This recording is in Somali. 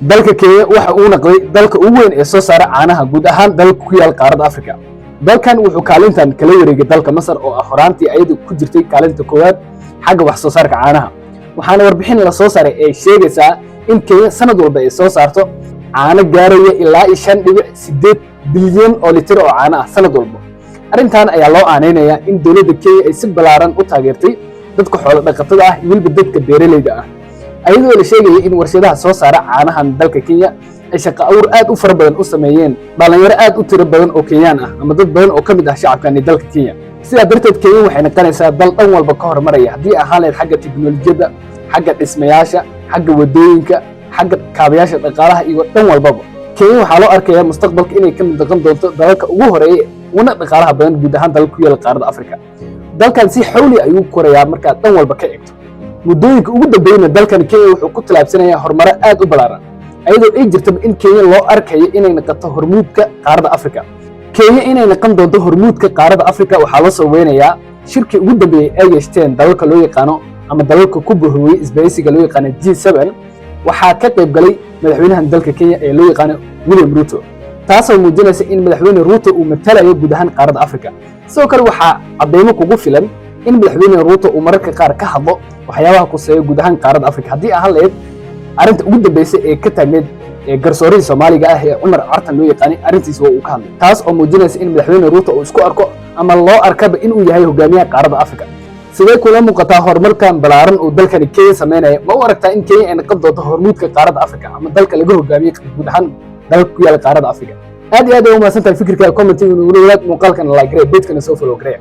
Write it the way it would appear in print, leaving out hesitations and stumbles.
Dalka Kenya waxa uu noqday dalka ugu weyn ee soo saara caanaha guud ahaan dalka ku yaal qaaradda Afrika. Dalkan wuxuu kaalintan kala wareegay dalka Masar, oo ah horaantii ayadu ku jirtay kaalinta koowaad xagga wax soo saarka caanaha. Waxaana warbixin la soo saaray ay sheegaysaa in Kenya sanad walba ay soo saarto caano gaaraya ilaa iyo 5.8 bilyan oo litir oo caano ah sanad walba. Arrintan ayaa loo aanaynayaa in dowladda Kenya ay si ballaaran u taageertay dadka xoolo dhaqatada ah iyo weliba dadka beeralayda ah, ayadoo la sheegaya in warshadaha soo saara caanahan dalka Kenya ay shaqo abuur aad u fara badan u sameeyeen dhalinyaro aad u tiro badan oo Kenyaan ah ama dad badan oo ka mid ah shacabkani dalka Kenya. Sidaa darteed, Kenya waxay noqonaysaa dal dhan walba ka hormaraya, haddii ahaan lahayd xagga teknolojiyadda, xagga dhismayaasha, xagga wadooyinka, xagga kaabayaasha dhaqaalaha iyo dhan walbaba. Kenya waxaa loo arkayaa mustaqbalka inay ka mid noqon doonto dalalka ugu horeeya uguna dhaqaalaha badan guud ahaan dalka ku yaala qaaradda Afrika. Dalkan si xawli ayuu korayaa markaad dhan walba ka eegto. Muddooyinka ugu dambeeyna dalkan Kenya wuxuu ku tallaabsanayaa horumaro aad u ballaaran, ayadoo ay jirtaba in Kenya loo arkayo inay noqoto hormuudka qaaradda Afrika. Kenya inay noqon doonto hormuudka qaaradda Afrika waxaa loo soo weynayaa shirkii ugu dambeeyey ay yeeshteen dalalka loo yaqaano ama dalalka ku bahoobay isbahaysiga loo yaqaano G7. Waxaa ka qayb galay madaxweynahan dalka Kenya ee loo yaqaano William Ruto, taasoo muujinaysa in madaxweyne Ruto uu matalayo guud ahaan qaaradda Afrika. Sidoo kale, waxaa caddeymo kugu filan in madaxweyne Ruto uu mararka qaar ka hadlo waxyaabaha kuseeya guud ahaan qaaradda Afrika, haddii ahaan lahayd arrinta ugu dambeysay ee ka taagneyd ee garsoorihii Soomaaliga ah ee Cumar Cartan loo yaqaanay. Arrintiisa waa uu ka hadlay, taas oo muujinaysa in madaxweyne Ruto uu isku arko ama loo arkaba inuu yahay hogaamiyaha qaaradda Afrika. Sidee kula muuqataa horumarkan ballaaran uu dalkani Kenya sameynaya? Ma u aragtaa in Kenya ay noqon doonto hormuudka qaaradda Afrika ama dalka laga hogaamiyey guud ahaan dalka ku yaala qaaradda Afrika? Aad iyo aad ay u mahadsan tahay. Fikirkaaga commentiga nugula wadaag, muuqaalkana like garee, page-kana soo follow garee.